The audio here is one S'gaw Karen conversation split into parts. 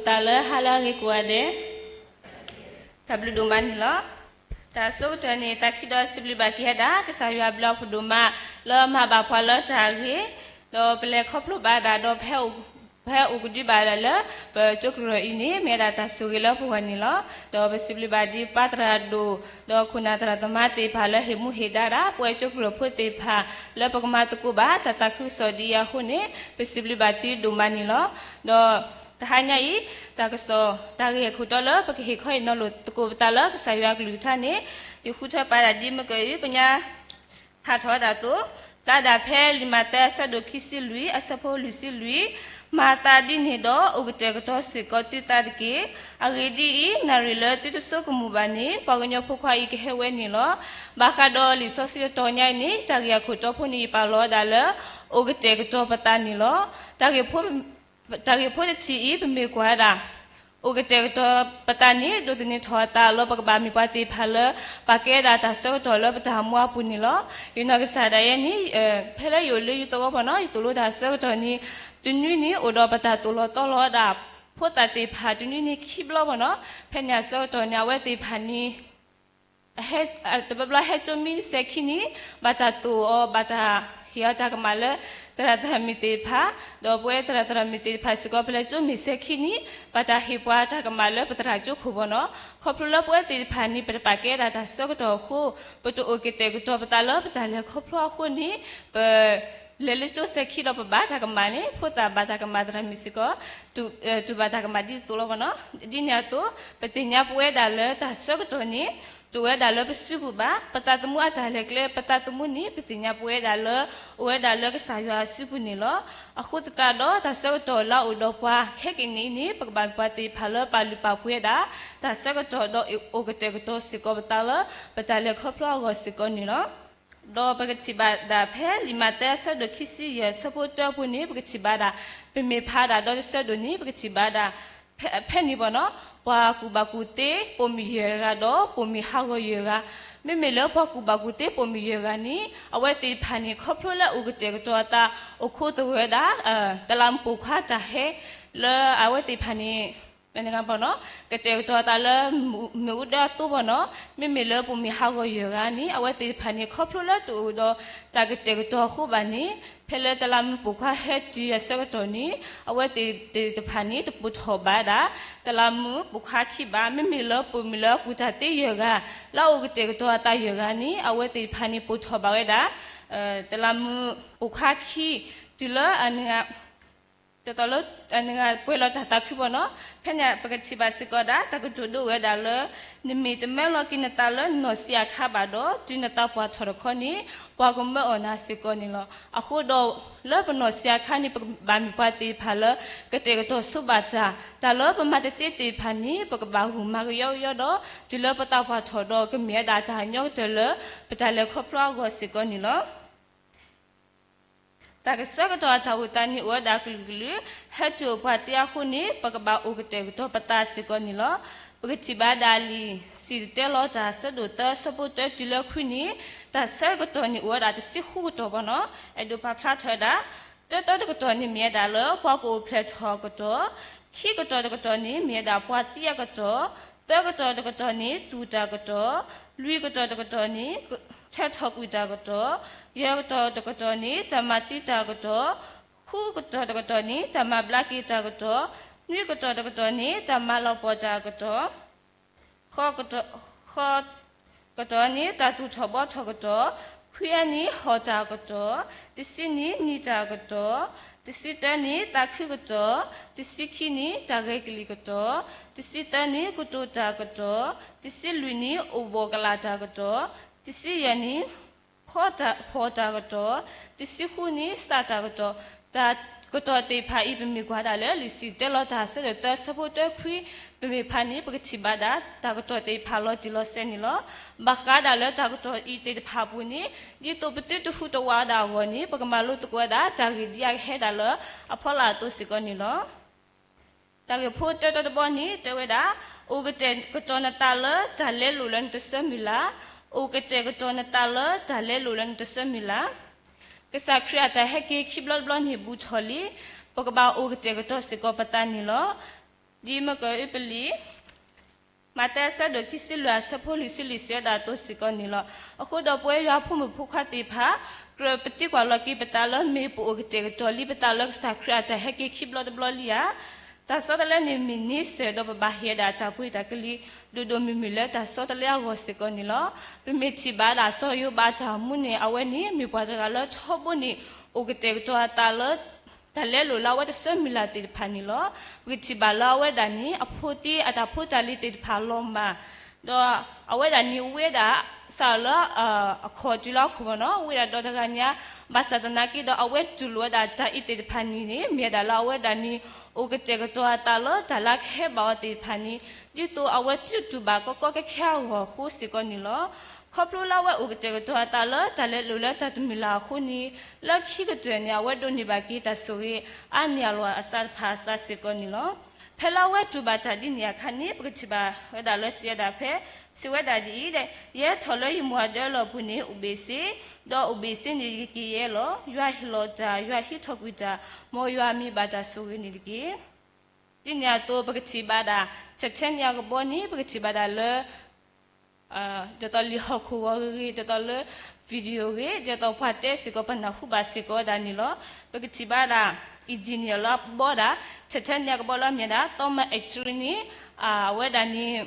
တၢ်လၢဟါလၢအဂ့ၤကိးဂၤဒဲး, တၢ်ဘျုးဒိၣ်မးန့ၣ်လီၤ. တၢ်အဆိကတၢၢ်န့ၣ် သးခုဒီးစံးဘျုးဘၣ်က့ၤဝဲဒၣ် ကစၢ်ယွၤအဘျုးအဖှိၣ်ဒိၣ်မး လၢအမၤဘၣ်ပှၤလၢတၢ်အဂ့ၤ, ဒီးပလဲၤခီဖျိဘၣ်ဒၣ်ဒီး ပဟဲအိၣ်ကဒုဘၣ်ဒၣ်လၢ ပကၠိကရၢၢ်အံၤန့ၣ် မ့ၢ်ဝဲဒၣ်တၢ်ဆိၣ်ဂ့ၤလၢပဂီၢ်န့ၣ်လီၤ. ဒီးပစံးဘျုးဘၣ်ဒ်ပၢ်သရၣ်ဒိၣ် ဒီးခိၣ်နၢ်သရၣ်သမါသ့ၣ်တဖၣ်လၢဟ့ၣ်မူဟ့ၣ်ဒါဒၣ် ပဝဲကၠိကရၢၢ်ဖိသ့ၣ်တဖၣ် လၢပကမၤသကိးဘၣ်တၢ်သးခုကစီၣ်ဒ်အံၤအဃိန့ၣ် ပစံးဘျုးဘၣ်သုဒိၣ်မးန့ၣ်လီၤ. ဒီးတဟါညါအံၤ တၢ်ကစီၣ်တၢ်ဂ့ၢ်အခိၣ်တီလၢပကဟ့ၣ်ခီဟ့ၣ်နီၤလိာ်သကိးပသးလၢကစၢ်ယွၤအကလုၢ်ကထါန့ၣ် ယဃုထၢပာ်ဒၣ်ဒ်မ့ၢ်ကၢအံၤ ပညါ ဖးထီၣ်ဝဲဒၣ်အသိး, ဖျါဒၣ်ဖဲလံာ်မးသဲအဆၢဒိၣ်ခံဆံလွံၢ် အဆၢဖိလွံၢ်ဆံလွံၢ်, မၤသးဒ်န့ၣ်ဒီး အိၣ်ကတဲာ်ကတီၤစ့ၢ်ကီးသုသးတက့ၢ်. အဂ့ၢ်ဒ်အံၤ, နၣ်ရံၣ်လၢသုတဆိကမိၣ်ဘၣ်န့ၣ် ပှၤကညီဖိခွါအံၤကဟဲဝဲန့ၣ်လီၤ. ဘၣ်ဃးဒီးလံာ်စီဆှံအတီၤညါအံၤန့ၣ် တၢ်ဂ့ၢ်အခိၣ်တီဖိန့ၣ် ယပာ်လီၤဝဲဒၣ်လၢ အိၣ်ကတဲာ်ကတီၤပသးန့ၣ်လီၤ. တၢ်ဂ့ၢ်ဖိတထံၣ်အံၤ ပမ့ၢ်ကွၢ်ဝဲဒၣ် အိၣ်ကတဲာ်ကတီၤပသးန့ၣ် ဒိးသန့ၤထီၣ်အသးလၢပကဘၣ်မ့ၢ်ပှၤသ့ၣ်တဖၣ်လၢ ပာ်ကဲဒၣ်တၢ်ဆၢကတီၢ်လၢပတၢ်မူအပူၤန့ၣ်လီၤ. ယနီၢ်ကစၢ်ဒၣ်ယဲန့ၣ် ဖဲလၢယအိၣ်လၢယသဝီပူၤန့ၣ် ယသိၣ်လိတၢ်ဆၢကတီၢ်န့ၣ် တနွံန့ၣ် အိၣ်ဒီးပတၢ်သိၣ်လီၤသီလီၤဝဲဒၣ် ဖိသၣ်သ့ၣ်တဖၣ်တနွံန့ၣ်ခံဘျီပူၤန့ၣ်, ဖဲန့ၣ်အဆၢကတီၢ်န့ၣ် အဝဲသ့ၣ်တဖၣ်န့ၣ် တဘျီဘျီဟဲကၠိမံစဲၤခံန့ၣ် ဘၣ်တၢ်သိၣ်အီၤ ဘၣ်တၢ်ဟ့ၣ်အီၤတၢ်ကမၣ်လၢ သရၣ်သရၣ်မုၣ်သ့ၣ်တဖၣ်, ဒီးပဝဲသရၣ်သရၣ်မုၣ်သ့ၣ်တဖၣ်စ့ၢ်ကီး ပလဲၤကၠိမ့ၢ်စဲၤခံန့ၣ် ဘၣ်တၢ်ဟ့ၣ်ပှၤတၢ်ကမၣ်လၢပသရၣ်ကၠိခိၣ်ပူၤန့ၣ်, ခီဖျိလၢပဝဲသ့ၣ်တဖၣ်န့ၣ် ပတပာ်ကဲဒၣ်တၢ်ဆၢကတီၢ်အဃိ ပတအိၣ်ကတဲာ်ကတီၤပသးလၢပတၢ်လဲၤခီဖျိအဃိန့ၣ် ပ လဲၤလၢကၠိစဲၤခံဒီးပဘၣ်တၢ်ကမၣ်န့ၣ် ဖိသၣ်ဘၣ်တၢ်ကမၣ် သရၣ်မုၣ်စ့ၢ်ကီး တူၢ်ဘၣ်တၢ်ကမၣ်ဒ်သိးလီၤပူၤန့ၣ်. ဒ်န့ၣ်အသိး ပသ့ၣ်ညါပဝဲဒၣ်လၢတၢ်ဆၢကတီၢ်န့ၣ် တအိၣ်ဝဲဒၣ်လၢပစုပူၤဘၣ်. ပသးသမူအတၢ်လဲၤကျဲ ပသးသမူန့ၣ် ပသ့ၣ်ညါပဝဲဒၣ်လၢ အိၣ်ဝဲဒၣ်လၢကစၢ်ယွၤအစုပူၤန့ၣ်လီၤ. အဃိသတးဒီး တၢ်ဆၢကတီၢ်လၢအအိၣ်ဒီးပှၤခဲကနံၣ်အံၤန့ၣ် ပကဘၣ်မ့ၢ်ပှၤသ့ၣ်တဖၣ်လၢပာ်လုၢ်ပာ်ပှ့ၤဝဲဒၣ် တၢ်ဆၢကတီၢ်ဒီးအိၣ်ကတဲာ်ကတီၤစ့ၢ်ကီးပသးလၢ ပတၢ်လဲၤခီဖျိအဂီၢ်စ့ၢ်ကီးန့ၣ်လီၤ. ဒီးပကထံၣ်ဘၣ်ဒၣ်ဖဲလံာ်မးသဲအဆၢဒိၣ်ခံဆံယဲၢ် အဆၢဖိတၢအပူၤန့ၣ် ပကထံၣ်ဘၣ်ဒၣ် ပမ့ၢ်ဖးဒၣ်ဒီးတဆၢဒိၣ်န့ၣ် ပကထံၣ်ဘၣ်ဒၣ် ဖဲ ဖဲန့ၣ်ပူၤန့ၣ် ပှၤကူၣ်ဘၣ်ကူၣ်သ့ ပိာ်မုၣ်ယဲၢ်ဂၤဒီး ပိာ်မုၣ်ဟးဂီၤယဲၢ်ဂၤ, မ့မ့ၢ်လၢပှၤကူၣ်ဘၣ်ကူၣ်သ့ပိာ်မုၣ်ယဲၢ်ဂၤန့ၣ် အဝဲသ့ၣ်တဖၣ်န့ၣ် ခီဖျိလၢအိၣ်ကတဲာ်ကတီၤအသး အိၣ်ခိးသဂၢၢ်ဝဲဒၣ် တလးမူးပိာ်ခွါတၢ်ဟဲ လၢအဝဲသ့ၣ်တဖၣ်န့ၣ် ကတဲာ်ကတီၤအသးလၢ မ့ၣ်အူဒၢအသိးပူၤန့ၣ်, မ့မ့ၢ်လၢပိာ်မုၣ်ဟးဂီၤယဲၢ်ဂၤန့ၣ် အဝဲသ့ၣ်တဖၣ်န့ၣ် ခီဖျိလၢတအိၣ်ဒီးတၢ်ကတဲာ်ကတီၤအဃိဘၣ်န့ၣ် ဖဲလၢတလးမူးပိာ်ခွါဟဲတုၤအဆၢကတီၢ်န့ၣ် အဝဲသ့ၣ်တဖၣ်န့ၣ် တပိာ်ထီၣ်ဘၣ်ဝဲဒၣ် တလးမူးပိာ်ခွါခံဘၣ်. မ့မ့ၢ်လၢပိာ်မုၣ်လၢအကူၣ်တၢ်သ့ယဲၢ်ဂၤ လၢအအိၣ်ကတဲာ်ကတီၤအသးယဲၢ်ဂၤန့ၣ် အဝဲသ့ၣ်တဖၣ်န့ၣ် ပိာ်ထီၣ်ဘၣ်ဝဲဒၣ် တလးမူးပိာ်ခွါခံ တုၤလၢ တၢ်လၢအနဂၤပှဲၤလီၤတၢ်သးခုပူၤန့ၣ်, ဖဲန့ၣ်ပကထံၣ်ဘၣ်စ့ၢ်ကီးဒၣ် တၢ်ကတိၤဒိဝဲဒၣ်လၢ နမ့ၢ်တမၢလီၤက့ၤနသးလၢနီၢ်ဆံးအခါဘၣ်ဒီး တုၤနသးပှၢ်ထီၣ်တခီန့ၣ် ပှၤကမၢအီၣ်နၤစ့ၢ်ကီးန့ၣ်လီၤ. အဃိဒီး လၢပနီၢ်ဆံးအခါန့ၣ် ပကဘၣ်မ့ၢ်ပှၤသ့ၣ်တဖၣ်လၢ ကတဲာ်ကတီၤဆိဘၣ်တၢ်, တၢ်လၢပမၤတသ့သ့ၣ်တဖၣ်န့ၣ် ပကဘၣ်ဂုာ်မၤကယီကယီဒီး တုၤလၢပသးပှၢ်ထီၣ်ဒီး ကမ့ၢ်ဝဲဒၣ်တၢ်ညီကတၢၢ်လၢ ပတၢ်လဲၤခီဖျိအဂီၢ်စ့ၢ်ကီးန့ၣ်လီၤ. တၢ်ကဆၢကတီၢ်အတၢ်အိၣ်သးန့ၣ်အိၣ်ဝဲဒၣ်ကလုာ်ကလုာ်, ဟဲတုၤအိၣ်ပှၤသ့အဃိန့ၣ် ပကဘၣ်အိၣ်ကတဲာ်ကတီၤပသးစ့ၢ်ကီးန့ၣ်လီၤ. ပကထံၣ်ဘၣ်ဒၣ်လံာ်စံၣ်တဲၤတဲလီၤတၢ်အဆၢဒိၣ်သၢအဆၢဖိတၢတုၤလၢခွံန့ၣ်, တၢ်ဆၢကတီၢ်န့ၣ်အိၣ်ဝဲဒၣ်တဆံဃုကတီၢ်ပူၤန့ၣ်, အဲၣ်ဒိးပာ်ဖျါထီၣ်ဝဲဒၣ် တၢတၢတကတီၢ်န့ၣ်မ့ၢ်ဝဲဒၣ်လၢပှၤကအိၣ်ဖျဲၣ်ထီၣ်အကတီၢ်, ခံကတီၢ်တကတီၢ်န့ၣ်မ့ၢ်ဝဲဒၣ်ပှၤသံအကတီၢ်, သၢကတီၢ်တကတီၢ်န့ၣ်သူၣ်တၢ်ကတီၢ်, လွံၢ်ကတီၢ်တကတီၢ်န့ၣ် ဆဲးထီၣ်ကွံာ်တၢ်ကတီၢ်, ယဲၢ်ကတီၢ်တကတီၢ်န့ၣ် တၢ်မၤသံတၢ်ကတီၢ်, ဃုကတီၢ်တကတီၢ်န့ၣ် တၢ်မၤဘျါက့ၤတၢ်ကတီၢ်, နွံကတီၢ်တကတီၢ်န့ၣ် တၢ်မၤလီၤပှီၢ်တၢ်ကတီၢ် ဃိးကတီၢ်န့ၣ် တၢ်သူၣ်ထီၣ်ဘှီထီၣ်ကတီၢ်, ခွံအံၤန့ၣ် ဟီၣ်တၢ်ကတီၢ်, တဆံန့ၣ် နံၤတၢ်ကတီၢ်, တဆံတၢန့ၣ် သးခုကတီၢ်, တဆံခံန့ၣ် တၢ်ဂဲၤကလံၣ်ကတီၢ်, တဆံသၢန့ၣ် ကတိၤတၢ်ကတီၢ်, တဆံလွံၢ်န့ၣ် အိၣ်ဘှီၣ်ကလာ်တၢ်ကတီၢ်, တဆံယဲၢ်န့ၣ် ဖှီၣ်တၢ်ကတီၢ်, တဆံဃုန့ၣ် စးတၢ်ကတီၢ်, တၢ်ကတီၢ်သ့ၣ်တဖၣ်အံၤ ပမ့ၢ်ကွၢ်ဒၣ်လၢ လံာ်စံၣ်တဲၤတဲလီၤတၢ်အဆၢဒိၣ်သၢအဆၢဖိတၢခွံ ပမ့ၢ်ဖးန့ၣ် ပကထံၣ်ဘၣ်ဒၣ် တၢ်ကတီၢ်သ့ၣ်တဖၣ်လီၤတံၢ်လီၤဆဲးန့ၣ်လီၤ. ဘၣ်ဃးဒၣ်လၢတၢ်ကတီၢ်အံၤသ့ၣ်တဖၣ်အပူၤန့ၣ် ဒ်သိးပသုတဟူးတဝးဒၣ်အဂီၢ်န့ၣ် ပကမၤလိသကိးဝဲဒၣ် တၢ်ဂ့ၢ်ဒ်အကဟဲဒၣ်လၢအဖီလာ်အသိးစ့ၢ်ကီးန့ၣ်လီၤ. တၢ်ဂ့ၢ်ဖိတၢတၢတဘီန့ၣ် တဲဝဲဒၣ်, အိၣ်ကတဲာ်ကတီၤနသးလၢတၢ်လဲလိာ်လၢနတဆၢမုၢ်လၢ်, အိၣ်ကတဲာ်ကတီၤနသးလၢတၢ်လဲလိာ်လၢနတဆၢမုၢ်လၢ်. ကစၢ်ခရံာ်အတၢ်ဟဲက့ၤခံဘျီတဘျီန့ၣ်ဘူးထီၣ်လံ, ပကဘၣ်အိၣ်ကတဲာ်ကတီၤစ့ၢ်ကီးပသးန့ၣ်လီၤ. ဒ်မကၢအုပလံၤ မးသဲအဆၢဒိၣ်ခံဆံလွံၢ်အဆၢဖိလွံၢ်ဆံလွံၢ်စံးဝဲဒၣ်အသိးစ့ၢ်ကီးန့ၣ်လီၤ. အဃိဒီးပဝဲယွၤဖိမုၣ်ဖိခွါသ့ၣ်တဖၣ် ကြၢးပသံကွၢ်လီၤက့ၤပသးလၢမ့ၢ်ပအိၣ်ကတဲာ်ကတီၤလံပသးလၢကစၢ်ခရံာ်အတၢ်ဟဲက့ၤခံဘျီတဘျီလံဧါ. တၢ်ဆီတလဲန့ၣ်မ့ၢ်န့ဆၢၣ်ဒီးပဘၣ်ဟ့ၣ်ဝဲဒၣ်တၢ်ပှ့ၤတၢ်ကလံၤ ဒိၣ်ဒိၣ်မုၢ်မုၢ်လၢတၢ်ဆီတလဲအဂီၢ်စ့ၢ်ကီးန့ၣ်လီၤ. ပမ့ၢ်ထံၣ်ဘၣ်ဒၣ်စီၤယိၤဘးအတၢ်အိၣ်မူန့ၣ် အဝဲန့ၣ်မ့ၢ်ပှၤတဂၤလၢထီဘိန့ၣ် အိၣ်ကတဲာ်ကတီၤအသးလၢ တၢ်လဲလိာ်လၢအဝဲတဆၢမုၢ်လၢ်သ့ၣ်တဖၣ်န့ၣ်လီၤ. ပကထံၣ်ဘၣ်လၢအဝဲဒၣ်န့ၣ် အဖိသံအတၢ်ဖိတၢ်လံၤသ့ၣ်တဖၣ်လီၤမၢ်, ဒီးအဝဲဒၣ်န့ၣ်ဝံဒၣ် စးထီၣ်လၢ အခီၣ်တုၤလၢအခိၣ်ဘၣ်နီၤ ဝံဒၣ်ဒီတဂၤညါ, ဘၣ်ဆၣ်သနာ်က့ဒီး အဝဲတူၢ်လိာ်ဝဲဒၣ်တၢ်အံၤသ့ၣ်တဖၣ်န့ၣ်န့ၣ် မ့ၢ်ဝဲဒၣ်လၢအဝဲဒၣ်န့ၣ် အိၣ်ကတဲာ်ကတီၤအသးလၢတၢ်လၢအကဟဲဘၣ်အီၤသ့ၣ်တဖၣ်န့ၣ် ဒ်သိးအဝဲတူၢ်တူၢ်ဘၣ်ကီကီခဲခဲအဂီၢ်အဃိစ့ၢ်ကီးန့ၣ်လီၤ. ခီဖျိလၢအဝဲအိၣ်ကတဲာ်ကတီၤအသးလၢတၢ်လဲလိာ်လၢတၢ်တမုၢ်လၢ်အဃိန့ၣ် လၢခံကတၢၢ်န့ၣ် အဝဲဒိးန့ၢ်ဘၣ်က့ၤတၢ်ဆိၣ်ဂ့ၤအါန့ၢ်အလီၢ်အသးတဖၣ်အသးစ့ၢ်ကီးန့ၣ်လီၤ. ဖဲလၢအဝဲတူၢ်ဘၣ်တၢ်ဒ်န့ၣ်အခါန့ၣ် ပကထံၣ်ဘၣ်ဝဲဒၣ်လၢစံးဝဲဒၣ်ဖဲ စံးဝဲဒၣ်ဒ်အံၤ, ယဟဲထီၣ်လၢယမိၢ်အဒၢလီၢ်ပူၤန့ၣ် အိၣ်ဘ့ၣ်စ့, ဒီးအိၣ်ဘ့ၣ်စ့န့ၣ်ယကက့ၤယဲလီၤ. ယွၤဟ့ၣ်လီၤတၢ်, ယွၤဟံးထီၣ်ကွံာ်တၢ်, မ်ယွၤမ့ၢ်ဘၣ်တၢ်ဆိၣ်ဂ့ၤန့ၣ်တက့ၢ်. ဒ်န့ၣ်အသိး ပကထံၣ်ဘၣ်ဒၣ် ထဲထဲန့ၣ်အကဘီန့ၣ် ပကထံၣ်ဘၣ်ဒၣ်လၢ ဒ်သိးလံာ်ဟီၣ်ခိၣ်ဂီၤဂ့ၤဂ့ၤ, ဒ်သိးလၢ video ဂ့ၤ, ဒ်သိးပှၤတဲစ့ၢ်ကီး ပနၢ်ဟူဘၣ်စ့ၢ်ကီးဝဲဒၣ်န့ၣ်လီၤ. ပကထံၣ်ဘၣ်ဒၣ် engineer လၢအဘီဒၣ် ထဲထဲန့ၣ်အကဘီလၢအမ့ၢ်ဒၣ် Thomas Edison န့ၣ် အဝဲဒၣ်န့ၣ်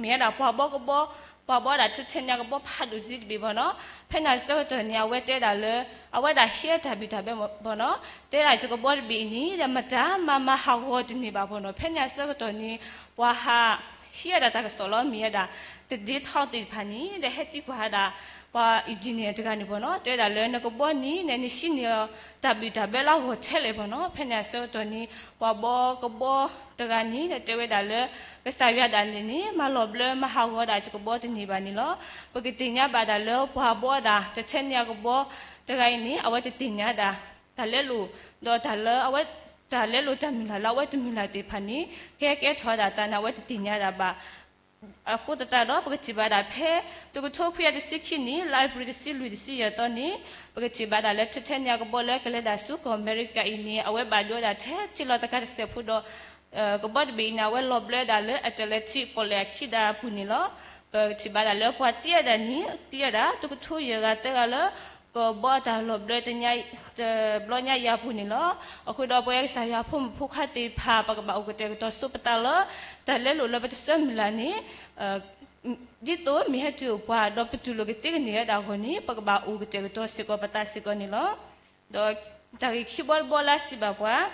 မ့ၢ်ဝဲဒၣ်ပှၤဘီကဘီ, ပှၤဘီဒၣ်ထဲထဲန့ၣ်အကဘီဖးဒိၣ်တစ့တဘ့ၣ်ဘၣ်နီၤ. ဖဲန့ၣ်အဆၢကတီၢ်န့ၣ် အဝဲတဲဒၣ်လၢ အဝဲဒၣ်ဟံးတၢ်ဘံၣ်တၢ်ဘၢဘၣ်နီၤ, တဲဒၣ်ယကဘီတဘ့ၣ်အံၤန့ၣ် ဒီးမတၤမၤမၤဟးဂီၤတန့ၢ်ဘၣ်ဘၣ်နီၤ. ဖဲန့ၣ်အဆၢကတီၢ်န့ၣ် ပှၤဟးဟံးဝဲဒၣ်တၢ်ကစီၣ်လၢမ့ၢ်ဝဲဒၣ် သဒ့ထီသ့ၣ်တဖၣ်န့ၣ် ဒီးဟဲသံကွၢ်ဝဲဒၣ် ပှၤ engineer တဂၤန့ၣ်ဘၣ်နီၤ, တဲဒၣ်လၢနကဘီန့ၣ် နဟံးန့ၢ်တၢ်ဘံၣ်တၢ်ဘၢလၢအဂီၢ်ထဲလဲၣ်ဘၣ်နီၤ. ဖဲန့ၣ်အဆၢကတီၢ်န့ၣ် ပှၤဘီကဘီတဂၤန့ၣ် တဲဝဲဒၣ်လၢ ကစၢ်ယွၤဒၣ်လဲာ်န့ၣ် မၤလီၤဘျၢမၤဟးဂီၤဒၣ်ယကဘီတန့ၢ်ဘၣ်န့ၣ်လီၤ. ပကသ့ၣ်ညါဘၣ်ဒၣ်လၢပှၤဘီဒၣ် ထဲထဲန့ၣ်အကဘီတဂၤအံၤန့ၣ် အဝဲတသ့ၣ်ညါဒၣ် တၢ်လဲလိာ် ဒီးတၢ်လၢအဝဲ တၢ်လဲလိာ်တၢ်မုၢ်လၢ်လၢအဝဲတမုၢ်လၢ်သ့ၣ်တဖၣ်န့ၣ် ကဟဲကဲထီၣ်ဝဲဒၣ်သးန့ၣ် အဝဲတသ့ၣ်ညါဒၣ်ဘၣ်. အဃိသတးဒီး ပကထံၣ်ဘၣ်ဒၣ်ဖဲ တကထိခွံကယၤတဆံခံနံၣ် လါအ့ဖြ့ၣ်တဆံလွံၢ်တဆံယဲၢ်သီန့ၣ် ပကထံၣ်ဘၣ်ဒၣ်လၢ ထဲထဲန့ၣ်အကဘီလၢကလဲၤဒၣ်ဆူကီၢ်အမဲရကၤအံၤန့ၣ် အဝဲဘၣ်ဒိဝဲဒၣ်ထဲထံလီၤသကၤတစဲးဖိဒီး ကဘီတဘ့ၣ်အံၤန့ၣ် အဝဲလီၤဘျၢဒၣ်လၢ Atlantic ပီၣ်လဲၣ်အခံဒၣ်အပူၤန့ၣ်လီၤ. ပကထံၣ်ဘၣ်ဒၣ်လၢပှၤသံဝဲဒၣ်န့ၣ် သံဝဲဒၣ် တကထိယဲၢ်ဂၤသၢဂၤလၢ ကဘီအတၢ်လီၤဘျၢ တဘျီညါအံၤအပူၤန့ၣ်လီၤ. အဃိဒီးပဝဲကစၢ်ယွၤဖိမုၣ်ဖိခွါသ့ၣ်တဖၣ် ပကဘၣ်အိၣ်ကတဲာ်ကတီၤဆိပသးလၢ တၢ်လဲလိာ်လၢပတဆၢမုၢ်လၢ်န့ၣ် ဒ်သိးမ့ၢ်ဟဲတုၤအိၣ်ပှၤ ဒီးပတူၢ်လိာ်ကသ့ကန့ၢ်ဝဲဒၣ်အဂီၢ်န့ၣ် ပကဘၣ်အိၣ်ကတဲာ်ကတီၤစ့ၢ်ကီးပသးစ့ၢ်ကီးန့ၣ်လီၤ. ဒီးတၢ်ဂ့ၢ်ခံဘီတဘီလၢအစံးဘၣ်ပှၤ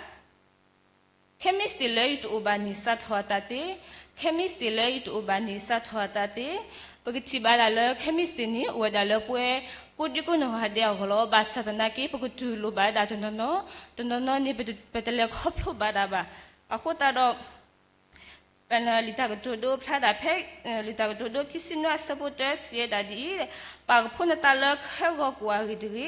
ခဲမုၢ်ဆ့ၣ်လၢယတအိၣ်ဘၣ်န့ၣ် စးထီၣ်အသးသ့, ခဲမုၢ်ဆ့ၣ်လၢယတအိၣ်ဘၣ်န့ၣ် စးထီၣ်အသးသ့. ပကထံၣ်ဘၣ်ဒၣ်လၢ ခဲမုၢ်ဆ့ၣ်န့ၣ် အိၣ်ဝဲဒၣ်လၢပဝဲ ကိးဒံကိးနီၢ်ဂၤဒဲးအဂီၢ်လီၤ. ဘၣ်ဆၣ်သနာ်က့ ပကတူၢ်လိာ်ဘၣ်ဝဲဒၣ်တနီၤနီၤ, တနီၤနီၤန့ၣ် ပတလဲၤခီဖျိဘၣ်ဒၣ်ဘၣ်. အဃိသတးဒီး လံာ်တၢ်ကတိၤဒိဖျါဒၣ်ဖဲ လံာ်တၢ်ကတိၤဒိခံဆံနွံအဆၢဖိတၢ စံးဝဲဒၣ်ဒ်အံၤ, ပာ်ကဖိနသးလၢခဲဂီၤကိၣ်အဂ့ၢ်တဂ့ၤ,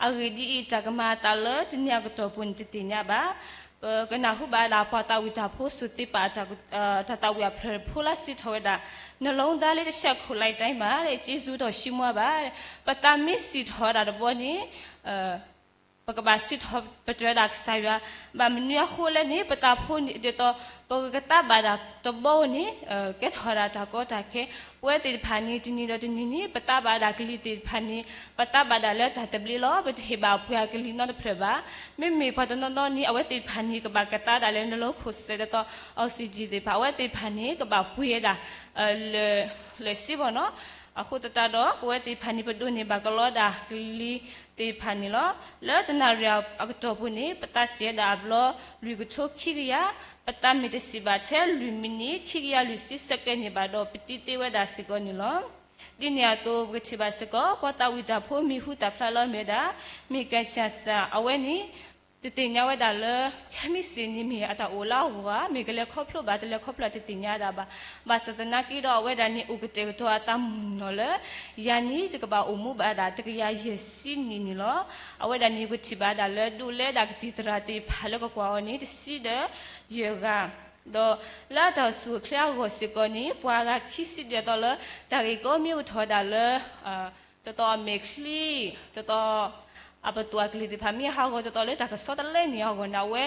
အဂ့ၢ်ဒ်အံၤ, တၢ်ကမၤအသးလၢတနံၤအကတီၢ်ပူၤန့ၣ်တသ့ၣ်ညါဘၣ်. ပကနၢ်ဟူဘၣ်ဒၣ် ပှၤသးဝံၣ်တၢ်ဖိသူၣ်သ့ပာ် တၢ်သးဝံၣ်အဖျၢၣ်ဖိလၢစံးထီၣ်ဝဲဒၣ်, နှလုံးသားလေးတစ်ချက်ခုတ်လိုက်တိုင်းမှာ ကျေးဇူးတော်ရှိမွမ်းပါ. ပသးမ့ၢ်စံၣ်ထီၣ်ဝဲဒၣ်တဘျီန့ၣ် ပကဘၣ်စံးထီၣ်ပတြၢၤဒၣ်ကစၢ်ယွၤ, ဘၣ်မနုၤအဃိလဲၣ်န့ၣ် ပသးဖိန့ၣ်ဒ်သိး ပကကသးဘၣ်ဒၣ်တဘျီန့ၣ် ကဲထီၣ်ဝဲဒၣ်တၢ်ကီတၢ်ခဲ, ပဝဲသ့ၣ်တဖၣ်န့ၣ် တနံၤဒီးတနံၤန့ၣ် ပသးဘၣ်ဒၣ်ကလံၤသ့ၣ်တဖၣ်န့ၣ် ပသးဘၣ်ဒၣ်လၢတၢ်သဘျ့လီၤ. ပတဟ့ၣ်ဘၣ်ပှၤကလံၤနီတဖျၢၣ်ဘၣ်. မ့မ့ၢ်ပှၤတနီၤနီၤန့ၣ် အဝဲသ့ၣ်တဖၣ်န့ၣ် ကဘၣ်ကသးဒၣ်လၢ နှလုံးခုန်စက် ဒ်သိး oxygen သ့ၣ်တဖၣ်, အဝဲသ့ၣ်တဖၣ်န့ၣ် ကဘၣ်ပှ့ၤဝဲဒၣ် လၢာ်စ့ဘၣ်နီၤ. အဃိသတးဒီး ပဝဲသ့ၣ်တဖၣ်န့ၣ် ပဒိးန့ၢ်ဘၣ်ကလီဒၣ်ကလံၤသ့ၣ်တဖၣ်န့ၣ်လီၤ. လၢတနၣ်ရံၣ်အကတီၢ်ပူၤန့ၣ် ပသးစံၣ်ဝဲဒၣ်အဘျီ လွံၢ်ကထိခံကယၤ, ပသးမ့ၢ်တစံၣ်ဘၣ်ထဲလွံၢ်မံးနံး ခံကယၤလွံၢ်ဆံစဲးကဲးန့ၣ်ဘၣ်ဒီး ပသံသ့ဝဲဒၣ်စ့ၢ်ကီးန့ၣ်လီၤ. ဒ်န့ၣ်အသိး ပကထံၣ်ဘၣ်စ့ၢ်ကီး ပှၤသးဝံၣ်တၢ်ဖိမံၤဟူသၣ်ဖျါလၢအမ့ၢ်ဝဲဒၣ် မ့ၢ်ကၣ်ဆၣ်စၣ် အဝဲန့ၣ် တသ့ၣ်ညါဝဲဒၣ်လၢ ခဲမုၢ်ဆ့ၣ်န့ၣ်မ့ၢ်အတၢ်အိၣ်လၢအဂီၢ်ဧါ, မ့ၢ်ကလဲၤခီဖျိဘၣ်တလဲၤခီဖျိတသ့ၣ်ညါဒၣ်ဘၣ်. ဘၣ်ဆၣ်သနာ်က့ဒီး အဝဲဒၣ်န့ၣ် အိၣ်ကတဲာ်ကတီၤအသးမုၢ်နီၢ်လၢ ယၤန့ၣ် ယကဘၣ်အိၣ်မူဘၣ်ဒၣ်တကယၤယဲၢ်ဆံနံၣ်န့ၣ်လီၤ. အဝဲဒၣ်န့ၣ် ပထံၣ်ဘၣ်ဒၣ်လၢ ဒိးလဲဒၣ်ကသံၣ်သရၣ်သ့ၣ်တဖၣ်လၢကကွၢ်အီၤန့ၣ် တဆံဒီးယဲၢ်ဂၤ, ဒီးလၢအတၢ်အိၣ်ဆူၣ်အိၣ်ချ့အဂီၢ်စ့ၢ်ကီးန့ၣ် ပှၤဂၤခံဆံဒၢးသီလၢ တၢ်ဂ့ၢ်ကီမ့ၢ်အိၣ်ထီၣ်ဝဲဒၣ်လၢ တသီအမဲာ်ချံ, တသီ အပတုာ်အကလုၢ်သ့ၣ်တဖၣ် မ့ၢ်ဟးဂီၤတီတီလၢတၢ်ကစီၣ်တလဲန့ၣ်အဂီၢ်န့ၣ် အဝဲ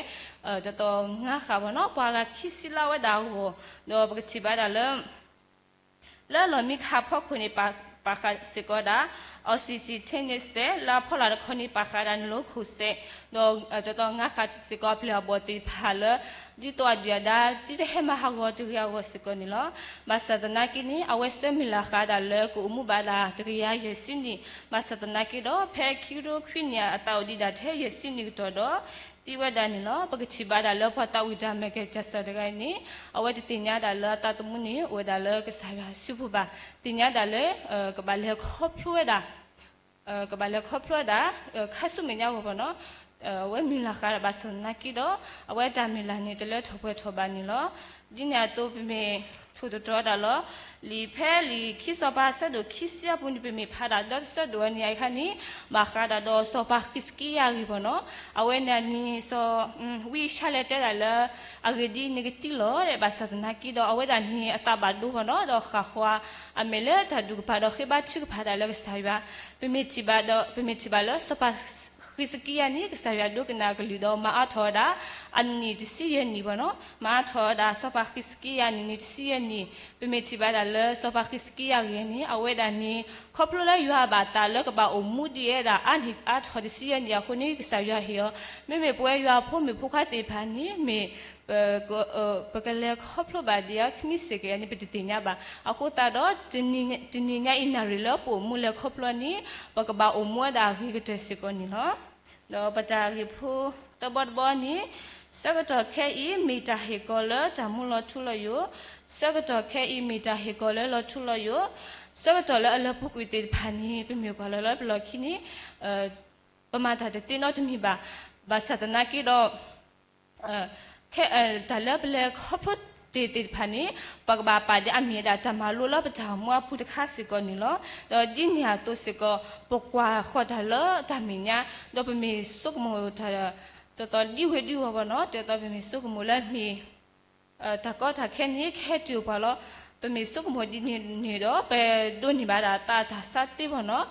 တီတီငါဃာ်ဘၣ်နီၤ ပှၤဂၤခံဆံလၢအဝဲဒၣ်အဂီၢ်, ဒီးပကထံၣ်ဘၣ်ဒၣ်လၢ လၢလီၢ်မံခးဖီခိၣ်န့ၣ် ပာ်ဃာ်စ့ၢ်ကီးဒၣ် oxygen tank န့ၣ်စဲး လၢအဖီလာ်တခီန့ၣ် ပာ်ဃာ်ဒၣ်နလိခိၣ်စဲး, ဒီးတီတီငါဃာ်စ့ၢ်ကီးအပျဲၢ်အဘီၣ်သ့ၣ်တဖၣ်လၢ ဒ်သိးအဒုၣ်အဒါ ဒ်တဟဲမၤဟးဂီၤတဂ့ၤအဂီၢ်စ့ၢ်ကီးန့ၣ်လီၤ. ဘၣ်ဆၣ်သနာ်က့န့ၣ် အဝဲဆှၢမုၢ်လၢ်ဃာ်ဒၣ်လၢကအိၣ်မူဘၣ်ဒၣ်တကယၤယဲၢ်ဆံနံၣ်, ဘၣ်ဆၣ်သနာ်က့ဒီး ဖဲခံကထိခွံနံၣ်အသးအိၣ်ဒံးဒၣ်ထဲယဲၢ်ဆံနံၣ်ကတီၢ်ဒီး သံဝဲဒၣ်န့ၣ်လီၤ. ပကထံၣ်ဘၣ်ဒၣ်လၢပှၤသးဝံၣ်တၢ်မဲာ်ကဲၤကစၢ်တဂၤအံၤန့ၣ် အဝဲတသ့ၣ်ညါဒၣ်လၢအသးသမူန့ၣ် အိၣ်ဝဲဒၣ်လၢကစၢ်ယွၤအစုပူၤဘၣ်, သ့ၣ်ညါဒၣ်လၢ ကဘၣ်လဲၤခီဖျိဝဲဒၣ် ကဘၣ်လဲၤခီဖျိဝဲဒၣ် ခါဆူမဲာ်ညါအဂီၢ်ဘၣ်နီၤ, အဝဲမုၢ်လၢ်ဃာ်ဒၣ်ဘၣ်ဆၣ်သနာ်က့ဒီး အဝဲတၢ်မုၢ်လၢ်န့ၣ် တလၢထီၣ်ပှဲၤထီၣ်ဘၣ်န့ၣ်လီၤ. ဒ်န့ၣ်အသိးပမ့ၢ်ထိၣ်သတြီၤဒၣ်လီၤ လံာ်ဖဲလံာ်ခံစီၤပၤအဆၢဒိၣ်ခံဆံအပူၤန့ၣ် ပမ့ၢ်ဖးဒၣ်ဒီတဆၢဒိၣ်ဝဲန့ၣ် အခါန့ၣ် ဘၣ်ဃးဒၣ်ဒီးစီၤပၤဃံးစကံယၤအဂ့ၢ်ဘၣ်နီၤ, အဝဲန့ၣ်န့ၣ် စီၤ ဝံယၡါလဲတဲဒၣ်လၢ အဂ့ၢ်ဒ်အံၤ နကသံလီၤ ဘၣ်ဆၣ်သနာ်က့ဒီး အဝဲဒၣ်န့ၣ် အသးဘၣ်ဒိဘၣ်နီၤ ဒီးဃၣ်ဃီအမဲာ်လၢတၢ်ဒူၣ်ကပၤဒီး ဃ့ဘါထုကဖၣ်ဒၣ်လၢကစၢ်ယွၤ, ပမ့ၢ်ထံၣ်ဘၣ်ဒီး ပမ့ၢ်ထံၣ်ဘၣ်လၢစီၤပၤဃံးစကံယၤန့ၣ် ကစၢ်ယွၤဒိကနၣ်အကလုၢ်ဒီး မၤအါထီၣ်ဝဲဒၣ် အနံၣ်တဆံယဲၢ်နံၣ်ဘၣ်နီၤ, မၤအါထီၣ်ဝဲဒၣ်စီၤပၤဃံးစကံယၤန့ၣ် နံၣ်တဆံယဲၢ်နံၣ်, ပမ့ၢ်ထံၣ်ဘၣ်ဒၣ်လၢစီၤပၤဃံးစကံယၤအဂ့ၢ်န့ၣ် အဝဲဒၣ်န့ၣ် ခီဖျိလၢယွၤအဘၣ်သးလၢကဘၣ်အိၣ်မူဒ်အံၤဝဲဒၣ်အါထီၣ်တဆံယဲၢ်နံၣ်အဃိန့ၣ် ကစၢ်ယွၤဟ့ၣ်အီၤ, မ့မ့ၢ်ပဝဲယွၤဖိမုၣ်ဖိခွါသ့ၣ်တဖၣ်န့ၣ် မ့ၢ် ပကလဲၤခီဖျိဘၣ်ဒ်အံၤ ခံမံၤစ့ၢ်ကီးန့ၣ် ပတသ့ၣ်ညါဘၣ်. အဃိသတးဒီး တနံၤညါအံၤနၣ်ရံၣ်လၢပအိၣ်မူလဲၤခီဖျိန့ၣ် ပကဘၣ်အိၣ်မူဝဲဒၣ်အဂ့ၤကတၢၢ်စ့ၢ်ကီးန့ၣ်လီၤ. ဒီးပတၢ်ဂ့ၢ်ဖိတဘီတဘီန့ၣ် ဆၢကတီၢ်ခဲအံၤ မ့ၢ်တၢ်ဟ့ၣ်ကီၤလၢတၢ်မူလီၤထူလီၤယိာ်, ဆၢကတီၢ်ခဲအံၤ မ့ၢ်တၢ်ဟ့ၣ်ကီၤလၢလီၤထူလီၤယိာ်, ဆၢကတီၢ်လၢအလၢပူၤကွံာ်သ့ၣ်တဖၣ်န့ၣ် ပမ့ၢ်ကွၢ်လီၤလၢပလီၢ်ခံန့ၣ် ပမၤတၢ်တသ့နီတမံၤဘၣ်. ဘၣ်ဆၣ်သနာ်က့ဒီး တၢ်လၢပလဲၤခီဖျိတ့ၢ်သ့ၣ်တဖၣ်န့ၣ် ပကဘၣ်ပာ်ဒ့အမ့ၢ်ဝဲဒၣ်တၢ်မၤလိလၢပတၢ်အိၣ်မူအပူၤတခါစ့ၢ်ကီးန့ၣ်လီၤ. ဒီးဒ်န့ၣ်အသိးစ့ၢ်ကီး ပကွၢ်ဃီၤတၢ်လၢတၢ်မဲာ်ညါ ဒီးပမ့ၢ်ဆိကမိၣ်တၢ် ဒ်သိးဒ်ဝဲဒ်အဂီၢ်ဘၣ်နီၤ ဒ်သိးပမ့ၢ်ဆိကမိၣ်လၢမ့ၢ် တၢ်ကီတၢ်ခဲန့ၣ် ကဟဲတုၤအိၣ်ပှၤလီၤ. ပမ့ၢ်ဆိကမိၣ်ဒ်န့ၣ်န့ၣ်ဒီး ပဒိးန့ၢ်ဘၣ်ဒၣ်သးတၢ်ဆါသ့ဘၣ်နီၤ.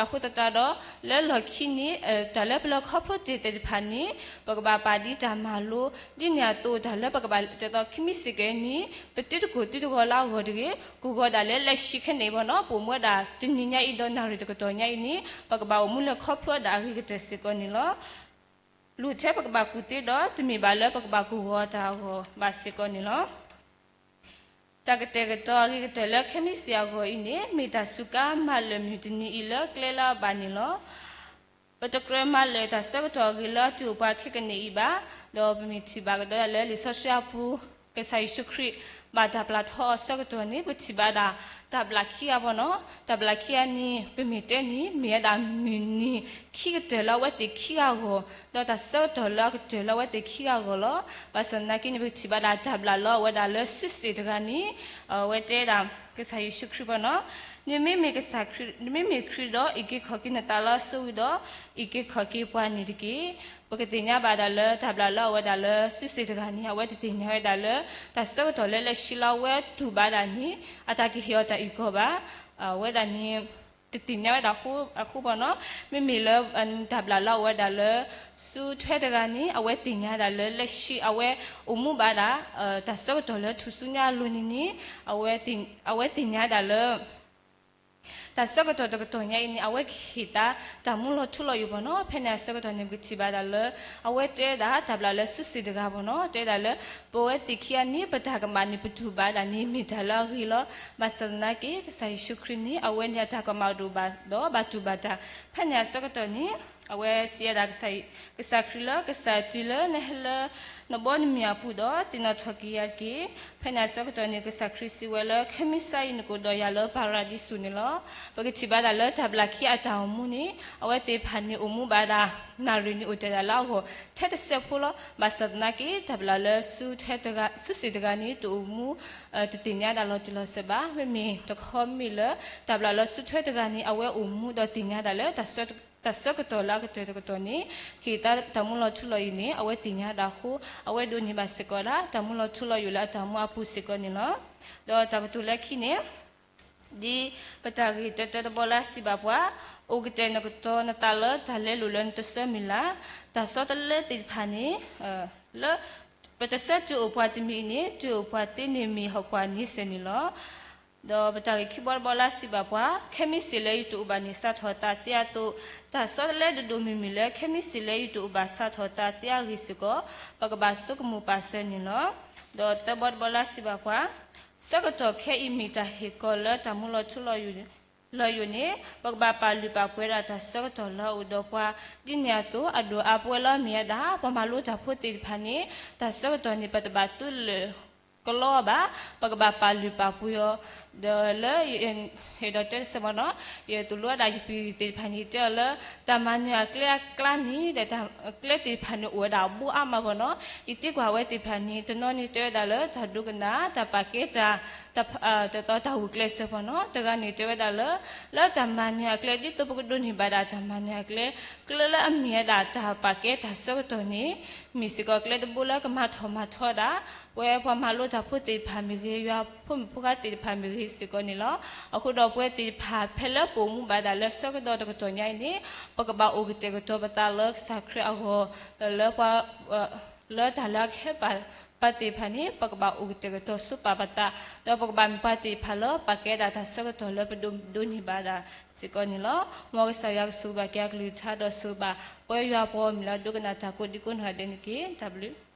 အဃိသတးဒီး လၢလီၢ်ခံန့ၣ် တၢ်လၢပလဲၤခီဖျိတ့ၢ်သ့ၣ်တဖၣ်န့ၣ် ပကဘၣ်ပာ်ဒ်တၢ်မၤလိ ဒ်န့ၣ်အသိး တၢ်လၢပကဘၣ်ဒ်သိးခံမံၤစ့ၢ်ကီးန့ၣ် ပသုတကိၢ်သုတဂီၤလၢအဂီၢ်တဂ့ၤ ကိၢ်ဂီၤဒၣ်လၢလၢၢ်ဆံခဲန့ၣ်ဘၣ်နီၤ ပအိၣ်မူဝဲဒၣ်တနံၤညါအံၤဒီးနၣ်ရံၣ်တကတီၢ်ညါအံၤန့ၣ် ပကဘၣ်အိၣ်မူလဲၤခီဖျိဝဲဒၣ်အဂ့ၤကတၢၢ်စ့ၢ်ကီးန့ၣ်လီၤ. လိၣ်ထဲပကဘၣ်ကူၣ်သ့ဒီး တမ့ၢ်ဘၣ်လၢပကဘၣ်ကူၣ်ဂီၤတၢ်အဂီၢ်ဘၣ်စ့ၢ်ကီးန့ၣ်လီၤ. တၢ်ကတဲာ်ကတီၤအဂ့ၤကတၢၢ်လၢခဲမံစ့ၢ်အဂီၢ်အံၤန့ၣ် မ့ၢ်တၢ်စူးကါမၤလၢာ်မုၢ်တနံၤအံၤလၢကျဲလၢအဘၣ်န့ၣ်လီၤ. ပတကြၢးမၤလၢာ်တၢ်ဆၢကတီၢ်အဂ့ၤလၢအတုၤအိၣ်ပှၤခဲကနံၣ်အံၤဘၣ်, ဒီးပမ့ၢ်ထံၣ်ဘၣ်ကဒီးလၢလံာ်စီဆှံအပူၤ ကစၢ်ယ့ၣ်ၡူးခရံာ် ဘၣ်တၢ်ပျၢ်ထီအီၤဆၢကတီၢ်န့ၣ် ပထံၣ်ဘၣ်ဒၣ်တၢ်ဘျၣ်ခံဂၤဘၣ်နီၤ. တၢ်ဘျၣ်ခံဂၤန့ၣ် ပမ့ၢ်တဲန့ၣ် မ့ၢ်ဝဲဒၣ်မုၢ်နံၤခံကတၢၢ်လၢအဝဲသ့ၣ်ခံဂၤအဂီၢ်, ဒီးတၢ်ဆၢကတီၢ်လၢအကတၢၢ်လၢအဝဲသ့ၣ်ခံဂၤအဂီၢ်လီၤ. ဘၣ်ဆၣ်သနာ်က့န့ၣ် ပထံၣ်ဘၣ်ဒၣ်တၢ်ဘျၣ်လၢအဝဲဒၣ်လၢစုစ့ၣ်တဂၤန့ၣ် အဝဲတဲဒၣ် ကစၢ်ယ့ၣ်ၡူးခရံာ်ဘၣ်နီၤ, နမ့မ့ၢ်ခရံာ်ဒီး အံးက့ၤခီၣ်က့ၤနသးလၢအဆိဝံၤဒီး အံးက့ၤခီၣ်က့ၤပှၤန့ၣ်တက့ၢ်. ပကသ့ၣ်ညါဘၣ်ဒၣ်လၢတၢ်ဘျၣ်လၢအဝဲဒၣ်လၢစုစ့ၣ်တဂၤန့ၣ် အဝဲတသ့ၣ်ညါဝဲဒၣ်လၢ တၢ်ဆၢကတီၢ်လၢလၢၢ်ဆံလၢအဝဲတူၢ်ဘၣ်ဒၣ်န့ၣ် အတၢ်ကဟ့ၣ်အီၤတၢ်အုၣ်ကီၤဘၣ်. အဝဲဒၣ်န့ၣ် တသ့ၣ်ညါဝဲဒၣ်အဃိဘၣ်နီၤ, မ့မ့ၢ်လၢ တၢ်ဘျၣ်လၢအဝဲဒၣ်လၢ စုထွဲတဂၤန့ၣ် အဝဲသ့ၣ်ညါဒၣ်လၢလၢၢ်ဆံအဝဲအိၣ်မူဘၣ်ဒၣ် တၢ်ဆၢကတီၢ်လၢထူၣ်စုညါအလိၤန့ၣ်န့ၣ် အဝဲသ့ၣ်ညါဒၣ်လၢ တၢ်ဆၢကတီၢ်တကတီၢ်ညါအံၤန့ၣ် အဝဲကဟ့ၣ်သါတၢ်မူလီၤထူလီၤယိာ်ဘၣ်နီၤ. ဖဲန့ၣ်အဆၢကတီၢ်န့ၣ် ပကထံၣ်ဘၣ်ဒၣ်လၢ အဝဲတဲဒၣ်တၢ်ဘျၣ်လၢစုစ့ၣ်တဂၤဘၣ်နီၤ, တဲဒၣ်လၢ ပဝဲသ့ၣ်ခံဂၤန့ၣ် ပတၢ်ကမၣ်န့ၣ် ပတူၢ်ဘၣ်ဒၣ်န့ၣ် မ့ၢ်တၢ်လၢအဂ့ၤလီၤ. ဘၣ်ဆၣ်သနာ်က့ ကစၢ်ယ့ၣ်ၡူးခရံာ်န့ၣ် အဝဲန့ၣ်အတၢ်ကမၣ်ဒိၣ်ဘၣ်ဒီး ဘၣ်တူၢ်ဘၣ်တၢ်. ဖဲန့ၣ်အဆၢကတီၢ်န့ၣ် အဝဲစံးဝဲဒၣ် ကစၢ်ခရံာ်လၢ ကစၢ်တုၤလၢနဟဲလၢ နဘီနမံၤအပူၤဒီး သ့ၣ်နီၣ်ထီၣ်က့ၤယၤတက့ၢ်. ဖဲန့ၣ်အဆၢကတီၢ်န့ၣ် ကစၢ်ခရံာ်စံးဝဲလၢ ခဲမုၢ်ဆါအံၤ နကအိၣ်ဒီးယၤလၢပၤရဒံစူၤန့ၣ်လီၤ. ပကထံၣ်ဘၣ်ဒၣ်လၢတၢ်ဘျၣ်ခံအတၢ်အိၣ်မူန့ၣ် အဝဲသ့ၣ်တဖၣ်န့ၣ် အိၣ်မူဘၣ်ဒၣ် နၣ်ရံၣ်န့ၣ်အိၣ်တ့ၢ်ဒၣ်လၢအဂီၢ် ထဲတစဲးဖိလီၤ. ဘၣ်ဆၣ်သနာ်က့ တၢ်ဘျၣ်လၢ စုစ့ၣ်တဂၤန့ၣ် တအိၣ်မူ တသ့ၣ်ညါဒၣ်လီၤတံၢ်လီၤဆဲးဘၣ်. မ့မ့ၢ်တခီမ့ၢ်လၢ တၢ်ဘျၣ်လၢစုထွဲတဂၤန့ၣ် အဝဲအိၣ်မူဒီးသ့ၣ်ညါဒၣ်လၢ တၢ်ဆၢကတီၢ်လၢအကတၢၢ်တကတီၢ်န့ၣ် ကဟ့ၣ်သါတၢ်မူလီၤထူလီၤယိာ်န့ၣ် အဝဲသ့ၣ်ညါဒၣ်အဃိ အဝဲဒိးန့ၢ်ဘၣ်စ့ၢ်ကီးဒၣ် တၢ်မူလီၤထူလီၤယိာ်လၢအတၢ်မူအပူၤစ့ၢ်ကီးန့ၣ်လီၤ. ဒီးတၢ်ကတိၤလၢခံန့ၣ် ဒ်ပတၢ်ဂ့ၢ်တၢတၢတဘီလၢအစံးဘၣ်ပှၤ, အိၣ်ကတဲာ်နကတီၤနသးလၢတၢ်လဲလိာ်လၢနတဆၢမုၢ်လၢ်, တၢ်ဆီတလဲသ့ၣ်တဖၣ်န့ၣ်, လၢ ပတဆၢတုၤအိၣ်ပှၤတမံၤအံၤန့ၣ် တုၤအိၣ်ပှၤသ့န့ၣ်မ့ၢ်ဟီၣ်ကွၢ်န့ဆၢၣ်န့ၣ်လီၤ. ဒီးပတၢ်ဂ့ၢ်ခံဘီတဘီလၢအစံးဘၣ်ပှၤ, ခဲမံစံးလၢယတအိၣ်ဘၣ်န့ၣ် စးထီၣ်သးသ့အသိး, တၢ်ဆီတလဲဒိၣ်ဒိၣ်မုၢ်မုၢ်လၢ ခဲမံစံးလၢယတအိၣ်ဘၣ် စးထီၣ်သးသ့အဂ့ၢ်စ့ၢ်ကီး, ပကဘၣ်ဆိကမိၣ်ပာ်စၢၤန့ၣ်လီၤ. ဒီးသၢဘီတဘီလၢအစံးဘၣ်ပှၤ, ဆၢကတီၢ်ခဲအံၤမ့ၢ်တၢ်ဟ့ၣ်ကီၤလၢတၢ်မူလီၤထူလီၤယိာ်န့ၣ်, ပကဘၣ်ပာ်လုၢ်ပာ်ပှ့ၤဒၣ်တၢ်ဆၢကတီၢ်လၢအအိၣ်ဒီးပှၤ, ဒ်န့ၣ်အသိး အဒိၣ်အါပှဲၤလၢအမ့ၢ်ဝဲဒၣ် ပှၤမၤလိတၢ်ဖိသ့ၣ်တဖၣ်န့ၣ်, တၢ်ဆၢကတီၢ်န့ၣ် ပတဘၣ်သူလၢာ်ကလီအီၤဘၣ်, ပကဘၣ်ပာ်လုၢ်ပာ်ပှ့ၤအီၤ, ဒီးလၢ ယအဲၣ်ဒိးတဲတစဲးမ့ၢ်နီၤ, ယသိၣ်လိဝဲဒၣ်ယပှၤသ့ၣ်တဖၣ်န့ၣ် တဲအီၤလၢ တၢ်မၤနၢၤအကျဲအကျါန့ၣ် ဒီးတၢ်ကျဲသ့ၣ်တဖၣ်န့ၣ် အိၣ်ဝဲဒၣ်အဘိအါမးမ့ၢ်နီၤ, ယသံကွၢ်ဝဲသ့ၣ်တဖၣ်န့ၣ် တနီၤန့ၣ်တဲဝဲဒၣ်လၢ တၢ်ဒိကနၣ် တၢ်ပာ်ကဲတၢ် တၢ်တသီတၢ်ဂုာ်ကျဲးစၢးမ့ၢ်နီၤ, တဂၤန့ၣ်တဲဝဲဒၣ်လၢ လၢတၢ်မၤနၢၤအကျဲ ဒ်သိးပကဒိးန့ၢ်ဘၣ်ဒၣ်တၢ်မၤနၢၤအကျဲ, ကျဲလၢအမ့ၢ်ဝဲဒၣ်တၢ်ပာ်ကဲတၢ်ဆၢကတီၢ်န့ၣ် မ့ၢ်စ့ၢ်ကီးကျဲတဘိလၢကမၤထီၣ်မၤထီဒၣ် ပဝဲပှၤမၤလိတၢ်ဖိသ့ၣ်တဖၣ်မ့ၢ်ဂ့ၤ, ယွၤဖိမုၣ်ဖိခွါသ့ၣ်တဖၣ်မ့ၢ်ဂ့ၤစ့ၢ်ကီးန့ၣ်လီၤ. အဃိဒီးပဝဲသ့ၣ်တဖၣ် ဖဲလၢပအိၣ်မူဘၣ်ဒၣ်လၢဆၢကတီၢ်တကတီၢ်ညါအံၤန့ၣ် ပကဘၣ်အိၣ်ကတဲာ်ကတီၤပသးလၢကစၢ်ခရံာ်အဂီၢ်, လၢပှၤ လၢတၢ်လၢအကဟဲပာ်ပှၤသ့ၣ်တဖၣ်န့ၣ် ပကဘၣ်အိၣ်ကတဲာ်ကတီၤဆိပာ်ပသး, ဒီးပကဘၣ်မ့ၢ်ပှၤသ့ၣ်တဖၣ်လၢပာ်ကဲဒၣ်တၢ်ဆၢကတီၢ်လၢပဒိးန့ၢ်ဘၣ်ဒၣ်စ့ၢ်ကီးန့ၣ်လီၤ. မ်ကစၢ်ယွၤကဆိၣ်ဂ့ၤဘၣ်က့ၤအကလုၢ်ကထါဒီးဆိၣ်ဂ့ၤဘၣ် ပဝဲယွၤပှၤဂီၢ်မုၢ်လၢအဒိကနၣ်တၢ်ကိးဒံကိးနီၢ်ဂၤဒဲးန့ၣ်တက့ၢ်. တၢ်ဘျုး